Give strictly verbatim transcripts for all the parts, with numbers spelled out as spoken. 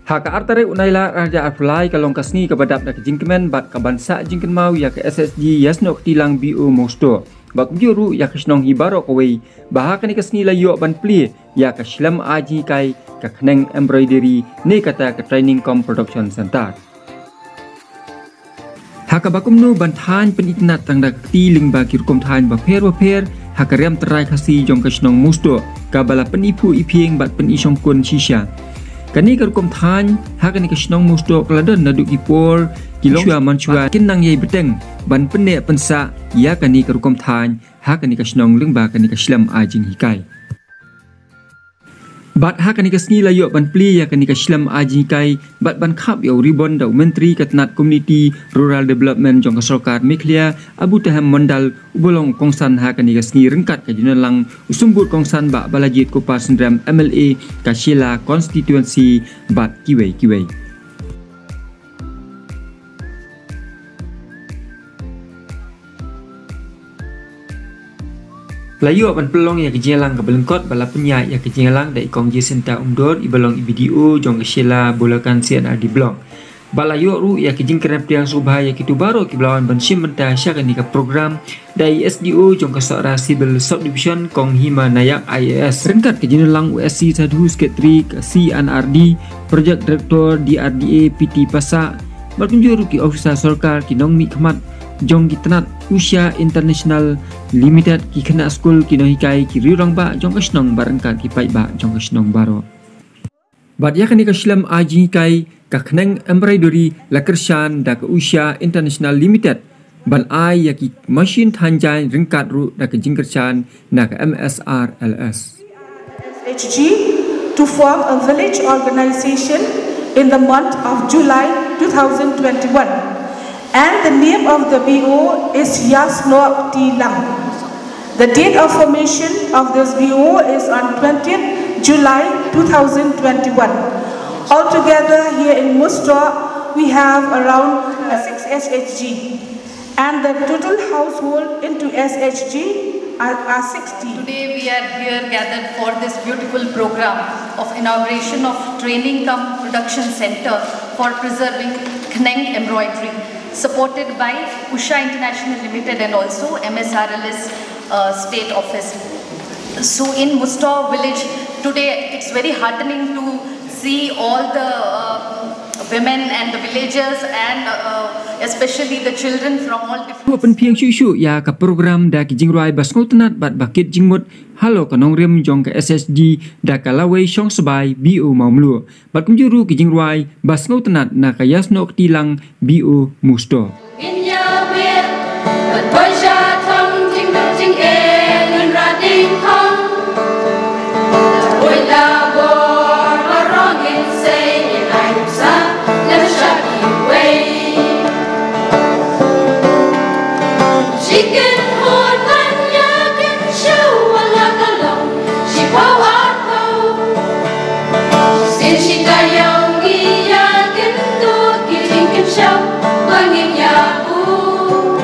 Ha ka ar tarik u Nailar ar hajar arphew lai ka long ka sngi kaba dap da ka jingkmen bad kaban sah jingkynmaw ïa ka S H G Ïasnoh Kti Lang B O Mowstoh. Bad kumjuh ruh ïa ka shnong hi baroh kawei ba ha kane ka sngi la ïoh ban plie ïa ka shlem ai jinghikai, ka khneng embroidery ne kata ka training cum production center. Ha kaba kumno ban thaiñ pynitynnad tang da ka kti lyngba ki rukom thaiñ bapher bapher ha ka riam trai Khasi jong ka shnong Mowstoh kaba la pyni phuh i phieng bad pyni shongkun shisha. Kane ka rukom thaiñ ha kane ka shnong Mowstoh ka la don naduh ki por ki longshuwa manshwa, kin nang ïai bteng ban pynneh pynsah ïa kane ka rukom thaiñ ha kane ka shnong lyngba kane ka shlem ai jinghikai. Bad ha kane ka sngi la ïoh ban plie ïa kane ka shlem ai jinghikai bad ban khap ïa u ribon da u Myntri ka tnat Community Rural Development jong ka Sorkar Meghalaya, Abu Tahem Mondal, uba long u kongsan ha kane ka sngi ryngkat ka jingdon lang u Symbud Kongsan Bah Balajied Kupar Synrem M L A ka Shella Constituency bad kiwei kiwei. La ïoh ban pynlong ïa ka jingïalang kaba lyngkot bad la pynïaid ïa ka jingïalang da i Kong Jacinta Umdor iba long i B D O jong ka Shella Bulacan C and R D Block. Bad la ïoh ruh ïa ka jingkren pdiang sngewbha ïa kito baroh kiba la wan ban shim bynta sha kane ka program da i S D O jong ka Sohra Civil Subdivision Kong Hima Nayak I A S ryngkat ka jingdon lang u S C Sadhu, Secretary ka C and R D, Project Director D R D A P T Passah, bad kumjuh ruh ki officer sorkar, ki nongmihkhmat jong ki tnat Usha International Limited, ki khynnah skul, ki nonghikai, ki riew rangbah jong ka shnong bad ryngkat ki paidbah jong ka shnong baroh. Bad ïa kane ka shlem ai jinghikai ka khneng embroidery la kyrshan da ka Usha International Limited ban ai ïa ki machine thaiñ jaiñ ryngkat ruh da ka jingkyrshan na ka M S R L S. S H G to form a village organization in the month of July two thousand twenty-one, and the name of the B O is Ïasnoh Kti Lang. The date of formation of this B O is on twentieth July two thousand twenty-one. Altogether here in Mowstoh, we have around, uh, six S H G. And the total household into S H G are, are sixty. Today we are here gathered for this beautiful program of inauguration of training cum production center for preserving khneng embroidery, supported by Usha International Limited and also M S R L S, uh, state office. So in Mowstoh village today, it's very heartening to see all the, uh, women and the villagers and, uh, especially the children from all different. Pynphieng shuh shuh ïa ka program da ki jingrwai ba sngewtynnat bad ba kit jingmut halor ka nongrim jong ka S H G da ka lawei Shongsbai B O Mawmluh. Bad kumjuh ruh ki jingrwai ba sngewtynnat na ka Ïasnoh Kti Lang B O Mowstoh. Shi kynhun ban ïa kynshew wat la ka long shiphew arphew. Shisien shi taïew ngi ïa kynduh ki jingkynshew ba ngin ïa buh.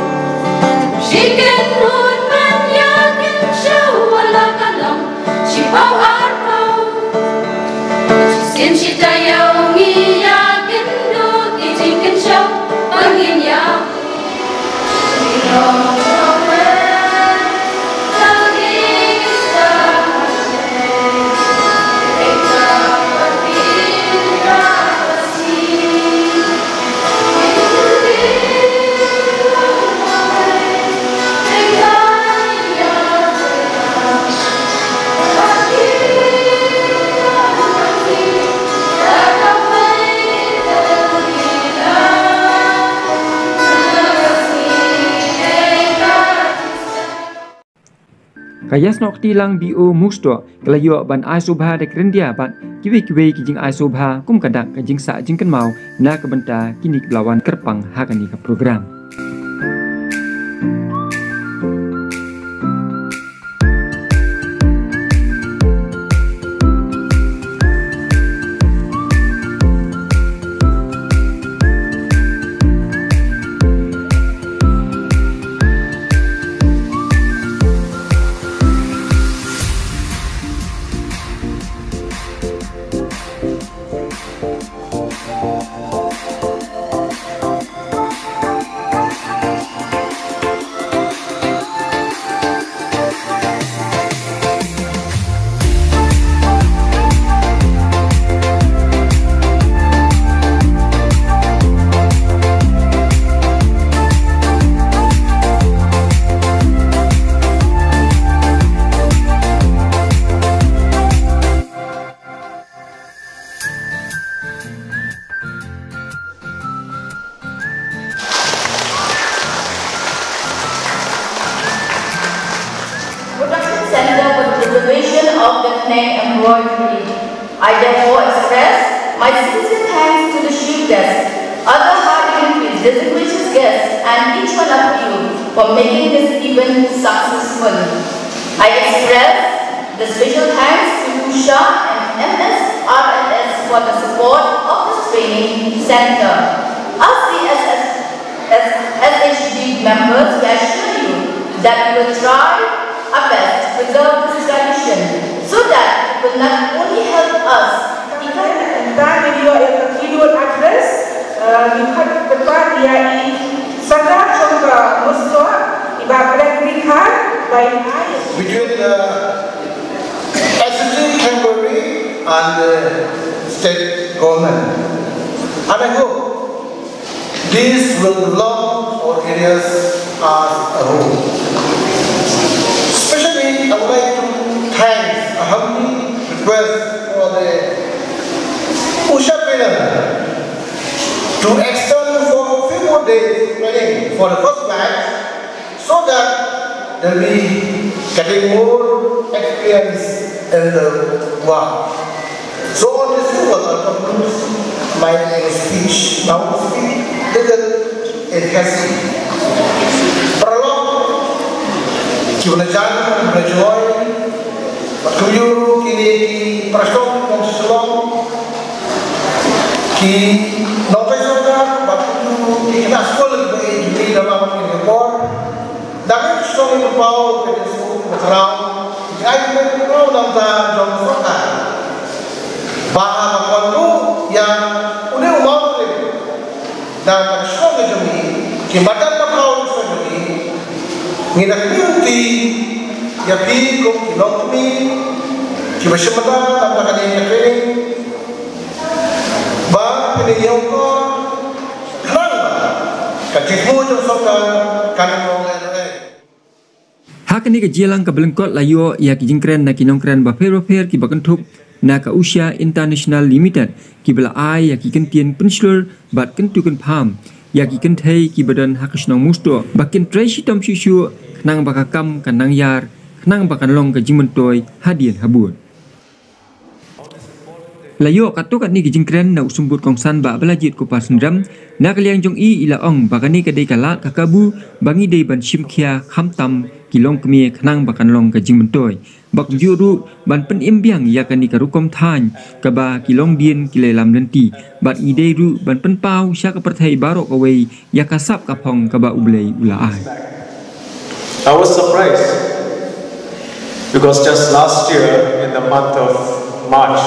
Shi kynhun ban ïa kynshew wat la ka long shiphew arphew. Shisien shi taïew ngi ïa kynduh ki jingkynshew ba ngin ïa Ka Ïasnoh Kti Lang B O Mowstoh ka la ïoh ban ai sngewbha da ki ryndia bad kiwei kiwei ki jingai sngewbha kum ka dak ka jingsah jingkynmaw na ka bynta kine kiba la wan kyrpang ha kane ka program. Vision of the Khneng embroidery. I therefore express my sincere thanks to the chief guest, other high dignitaries, distinguished guests, and each one of you for making this event successful. I express the special thanks to Usha and M S R L S for the support of this training center. As the S S, as S H G members, we assure you that we will try our best to preserve this tradition so that it will not only help us, it will Tang ïa ka keynote address, eh, ngi khot kyrpad ïa i Sandra Chongka Musto, i Bah Gregory Khan, ba in ai. Between the executive temporary and the state government. And I hope this will belong for areas as a whole. Especially, I would like to thank a humbly request for the Usha panel to extend for a few more days training for the first batch so that they'll be getting more experience in the work. So on this note, I conclude my speech. Now speak little in Khasi. Paralok, kiba la jan, kiba la jngai, bad kumjuh ruh kine ki paralok kiba la shong, ki nongtrei sorkar, bad kumjuh ki khynnah skul kiba ïeit jong ngi da la mynta kine ki por. Dang shu ïa pynpaw ka jingsuk ba khraw, ka jingaiñ ba khraw na ka bynta jong ka sorkar. Ba ha ka ban ruh ïa une u mawtyrkhong na ka shnong ka jong ngi, ki madan ba khraw ka shnong jong ngi, ngi da kynti ïa phi kum ki longkmie kiba shim bynta na ka bynta kane ka training. Ba phin ïoh ko khnang ba ka jingthmu jong sorkar kan ym long lehnohei. Ha kane ka jingïalang kaba lyngkot la ïoh ïa ki jingkren na ki nongkren bapher bapher kiba kynthup na ka Usha International Limited kiba la ai ïa ki kyntien pynshlur bad kyntu kynpham ïa ki kynthei kiba don ha ka shnong Musto ba kin trei shitom shuh shuh khnang ba ka kam kan nang ïar khnang ba kan long ka jingmyntoi hadien habud. La ïoh katto katne ki jingkren na u symbud kongsan Bah Balajied Kupar Syndram, na ka liang jong i i la ong ba kane ka dei ka lad ka kabu ba ngi dei ban shim khia khamtam ki longkmie khnang ba kan long ka jingmyntoi. Ba kumjuh ruh ban pynim biang ïa kane ka rukom thaiñ kaba ki longdien ki la ïalam lynti bad ngi dei ruh ban pynpaw sha ka pyrthei baroh kawei ïa ka sap ka phong kaba U Blei u la ai. I was surprised because just last year in the month of March,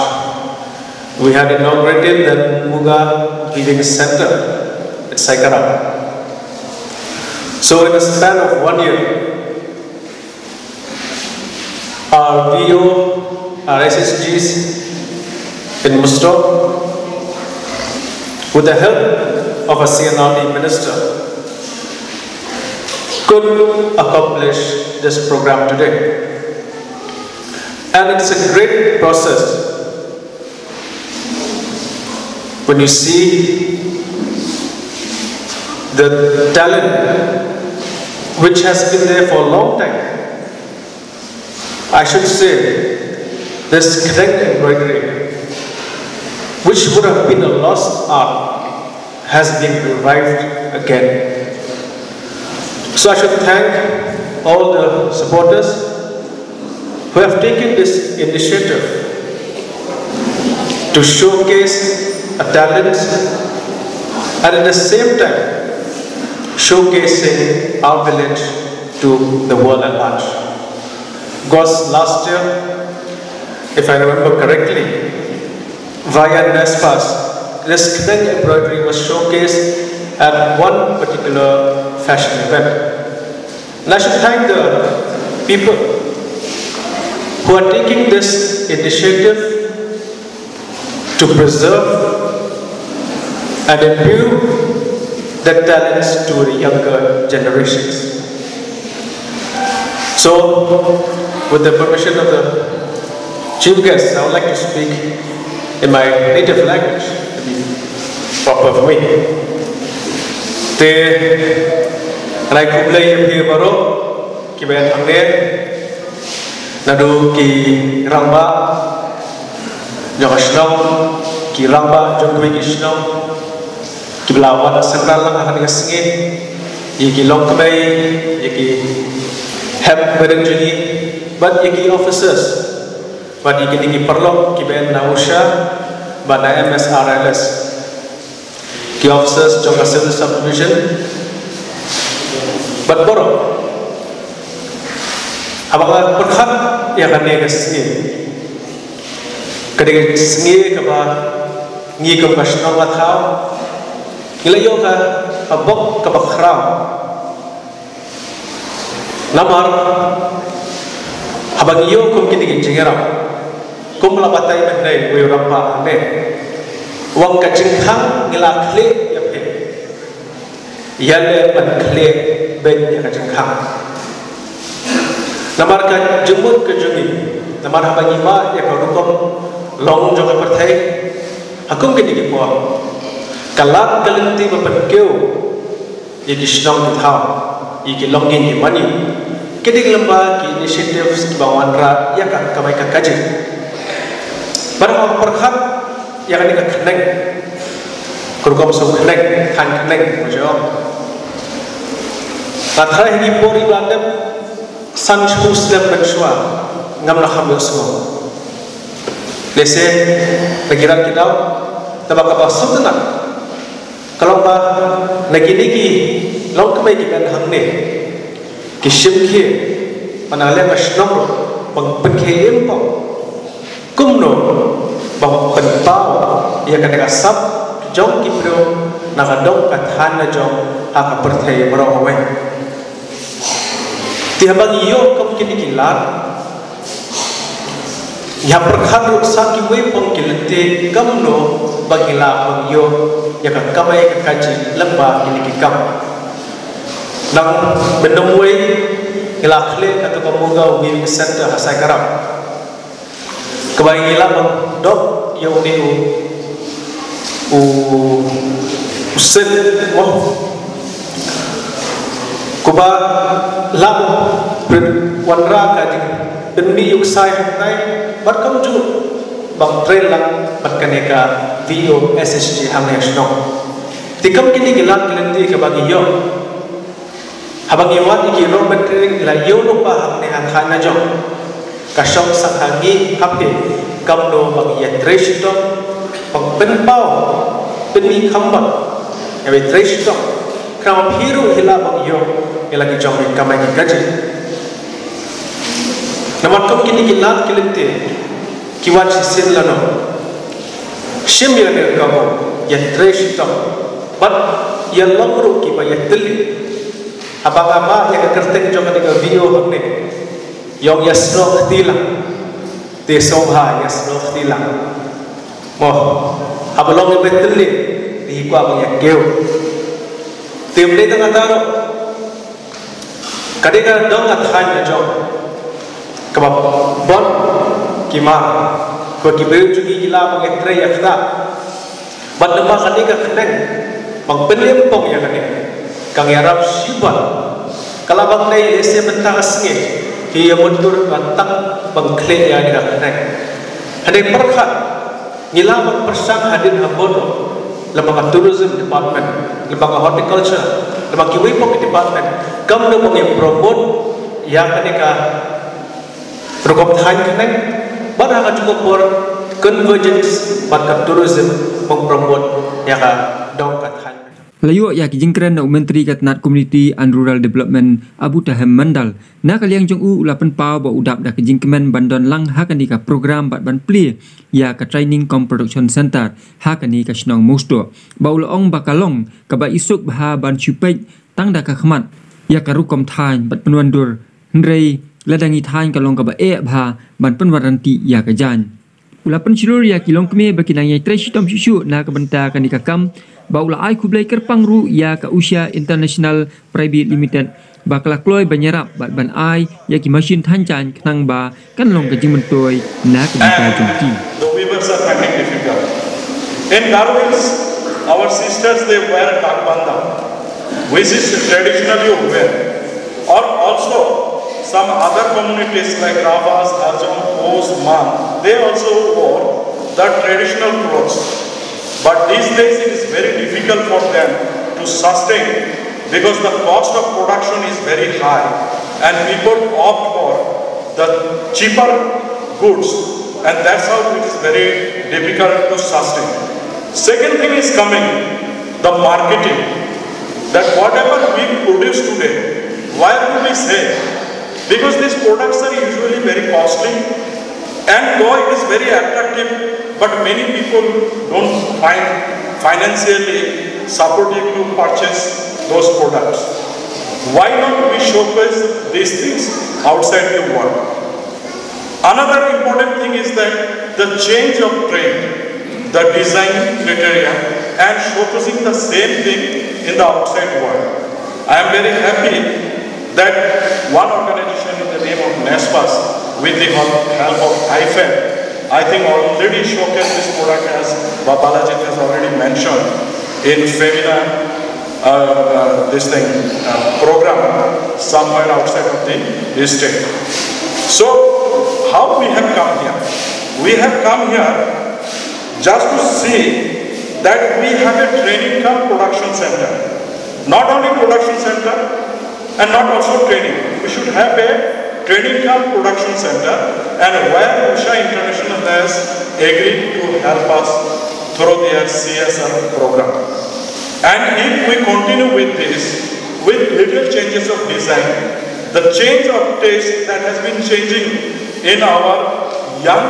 we had inaugurated the Muga Weaving Center at Saikara. So in a span of one year, our V O, our S S Gs in Musto, with the help of a C N R D minister, could accomplish this program today. And it's a great process when you see the talent which has been there for a long time. I should say, this Khneng embroidery, which would have been a lost art, has been revived again. So I should thank all the supporters who have taken this initiative to showcase a talent and at the same time showcasing our village to the world at large. Because last year, if I remember correctly, via NESPAS, this Khneng embroidery was showcased at one particular fashion event. And I should thank the people who are taking this initiative to preserve and imbue the talents to the younger generations. So, with the permission of the chief guest, I would like to speak in my native language, to be proper for me. Te, ngan ai khublei ïa phi baroh kiba ïa hangne. Naduh ki rangbah jong ka shnong, ki rangbah jong kiwei ki shnong kiba la wan synran lang ha kane ka sngi, ïa ki longkmie, ïa ki hep barit jong ngi, bad ïa ki officers, bad ïa kine ki paralok kiba na OSHA bad na M S R L S, ki officers jong ka Civil Subdivision bad baroh. Haba nga pyrkhat ïa kane ka sngi, ka dei ka sngi kaba ngi kum ka shnong ka thaw ngi la ïoh ka, ka bok kaba khraw. Namar haba ngi ïoh kum kine ki jingïarap, kum la batai mynne uwei u rangbah hangne, u ong ka jingkhang ngi la khleh ïa phi, ïaleh ban khleh beit ïa ka jingkhang. Namar ka jingmut ka jong ngi, namar haba ngi mad ïa ka rukom long jong ka pyrthei ha kum kine ki por, ka lad ka lynti ba pynkiew ïa ki shnong ki thaw, ïa ki longïing ki mane, ki dei lyngba ki initiatives kiba wanrah ïa ka kamai ka kajih. Bad haba pyrkhat ïa kane ka khneng, ka rukom sngewkhneng, thaiñ khneng, mo jong, nga tharai ha ki por kiba la dep, san shiphew snem mynshuwa ngam lah kham ïohsngew. Lehse na ki rat ki daw, tangba kaba sngewtynnat ka long ba na kine ki longkmie kiba hangne ki shim khie ban leh ka shnong ruh ban pynkhie im pop kumno ban pynpaw ïa kane ka sap jong ki briew na ka dong ka thaiñ la jong ha ka pyrthei baroh kawei. Te haba ngi ïoh kum kine ki lad, ngi hap pyrkhat ruh sa kiwei pang ki lynti kumno ba ngi lah ban ïoh ïa ka kamai ka kajih lyngba kine ki kam. Nang mynnong wei ngi la khleh kata ka Muga Weaving Centre ha Saikarap, kaba ngi lah ban dok ïa une u, u, u set mo, kuba lah ban wanrah ka jingpynmih ïa u ksai hangtai bad kumjuh ban trei lang bad kane ka V O S H G hangne ha shnong. Te kum kine ki lad ki lynti kaba ngi ïoh, haba ngi wad ïa ki raw material ngi la ïoh lypa hangne ha thaiñ la jong, ka shong sah ha ngi ha phi kumno ban ïatrei shitom, ban pynpaw, pynmih kham bha, ïa ïatrei shitom, khnang ba phi ruh hi lah ban ïoh ïa la ki jong ki kamai ki kajih. Namar kum kine ki lad ki lynti ki wan shisien lano, shim ïa kane ka kabu, ïatrei shitom bad ïa long ruh kiba ïatylli. Haba nga mad ïa ka kyrteng jong kane ka V O hangne, ïa ong ïasnoh kti lang. Te sngewbha ïasnoh kti lang mo. Haba long ïa ba tylli te hi kwah ban ïa kiew. Te ym dei tang kata ruh, ka dei ka dong ka thaiñ la jong kaba bun ki mar, kaba ki briew jong ngi ki lah ban ïatrei ïakhdah. Bad namar kane ka khneng ban pynïaid pong ïa kane, ka ngi ïarap shibun. Ka lah ban dei lehse mynta ka sngi ki ïa mutdur ban tang ban khleh ïa kane ka khneng. Hynrei pyrkhat, ngi lah ban pyrshang hadien habud lyngba ka tourism department, lyngba ka horticulture, lyngba kiwei pat ki department, kumno ban ïa promote ïa kane ka rukom thaiñ khneng, bad ha kajuh ka por convergence bad ka tourism ban promote ïa ka dong ka thaiñ. La ïoh ïa ki jingkren na u Myntri ka tnat Community and Rural Development, Abu Tahem Mandal. Na ka liang jong u, u la pynpaw ba u dap da ka jingkmen ban don lang ha kane ka program bad ban plie ïa ka Training cum Production Center ha kane ka shnong Mawstoh, ba u la ong ba ka long kaba isuk bha ban shu peit tang da ka khmat ïa ka rukom thaiñ bad pynwandur, hynrei lada ngi thaiñ ka long kaba eh bha ban pynwanrah ïa ka jaiñ. U la pynshlur ïa ki longkmie ba ki nang ïatrei shitom shuh shuh na ka bynta kane ka kam, ba u la ai khublei kyrpang ruh ïa ka Usha International Private Limited ba ka la kloi ban ïarap bad ban ai ïa ki mashin thaiñ jaiñ khnang ba kan long ka jingmyntoi na ka bynta jong ki. The weavers are finding difficult. In Garo Hills, our sisters, they wear takbanda, which is traditionally a wear. Or also, Some other communities like Ravas, Hajong, Kos, Man, they also wore the traditional clothes. But these days it is very difficult for them to sustain because the cost of production is very high and people opt for the cheaper goods, and that's how it is very difficult to sustain. Second thing is coming, the marketing, that whatever we produce today, where do we sell? Because these products are usually very costly, and though it is very attractive, but many people don't find financially supportive to purchase those products. Why not we showcase these things outside the world? Another important thing is that the change of trend, the design criteria, and showcasing the same thing in the outside world. I am very happy that one organization in the name of NESPAS, with the help of IFAD, I think already showcased this product, as Balaji has already mentioned, in Femina, uh, uh, this thing, uh, program somewhere outside of the state. So, how we have come here? We have come here just to see that we have a training cum production center. Not only production center and not also training. We should have a training cum production center, and where Usha International has agreed to help us through their C S R program. And if we continue with this, with little changes of design, the change of taste that has been changing in our young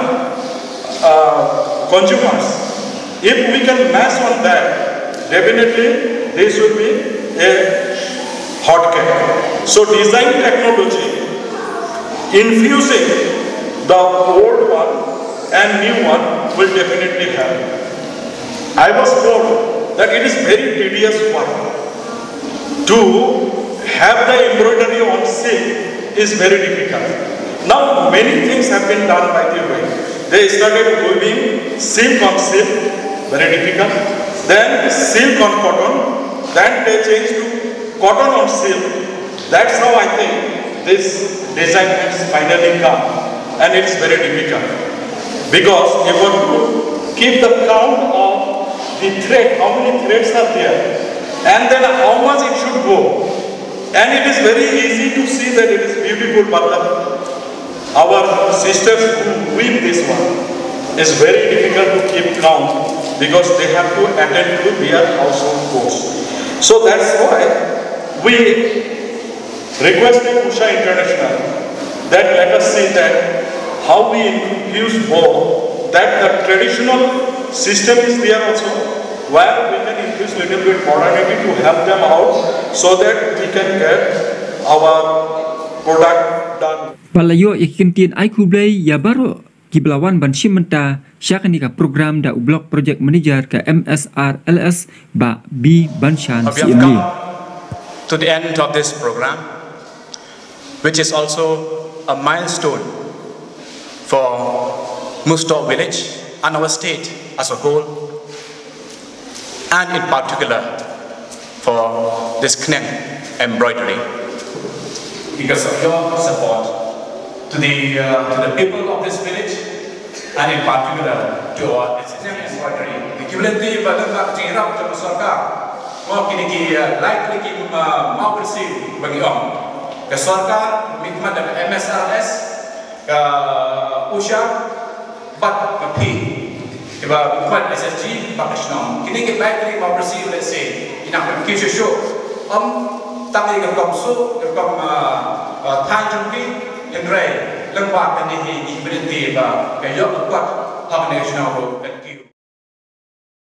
uh, consumers, if we can match on that, definitely this will be a hot cake. So design technology, infusing the old one and new one will definitely help. I was told that it is very tedious work. To have the embroidery on silk is very difficult. Now many things have been done by the way. They started weaving silk on silk, very difficult. Then silk on cotton. Then they changed to cotton on silk. That's how I think this design has finally come, and it's very difficult. Because if you want to keep the count of the thread, how many threads are there, and then how much it should go, and it is very easy to see that it is beautiful, but the, our sisters who weave this one, it's very difficult to keep count because they have to attend to their household chores. So that's why we requesting Usha International that let us see that how we infuse more, that the traditional system is there also, where we can infuse little bit modernity to help them out so that we can get our product done. Ba la ïoh ïa ki kyntien ai khublei ïa baroh kiba la wan ban shim bynta sha kane ka program da u Block Project Manager ka M S R L S, Bah B Banshan. We have come to the end of this program, which is also a milestone for Mustok village and our state as a whole, and in particular for this Khneng embroidery. Because of your support to the, uh, to the people of this village, and in particular to our Khneng embroidery. Ki bynta ba dang ka jingïarap jong ka sorkar. Mo kine ki, uh, lai tylli ki, uh, mawbyrsiew ba ngi ong. Ka sorkar, mynta da ka M S R L S, ka Usha, bad ka phi, kiba khwan S S G bad ka shnong. Kine ki lai tylli ki mawbyrsiew, let's say, ki nang pynkhih shuh shuh, ym tang ïa ka rukom suh, ka rukom, ah, ah, thaiñ jong ki, hynrei lyngba kane hi ngi bynta ba ka ïoh ka kot ha kane ka shnong ruh kan khih.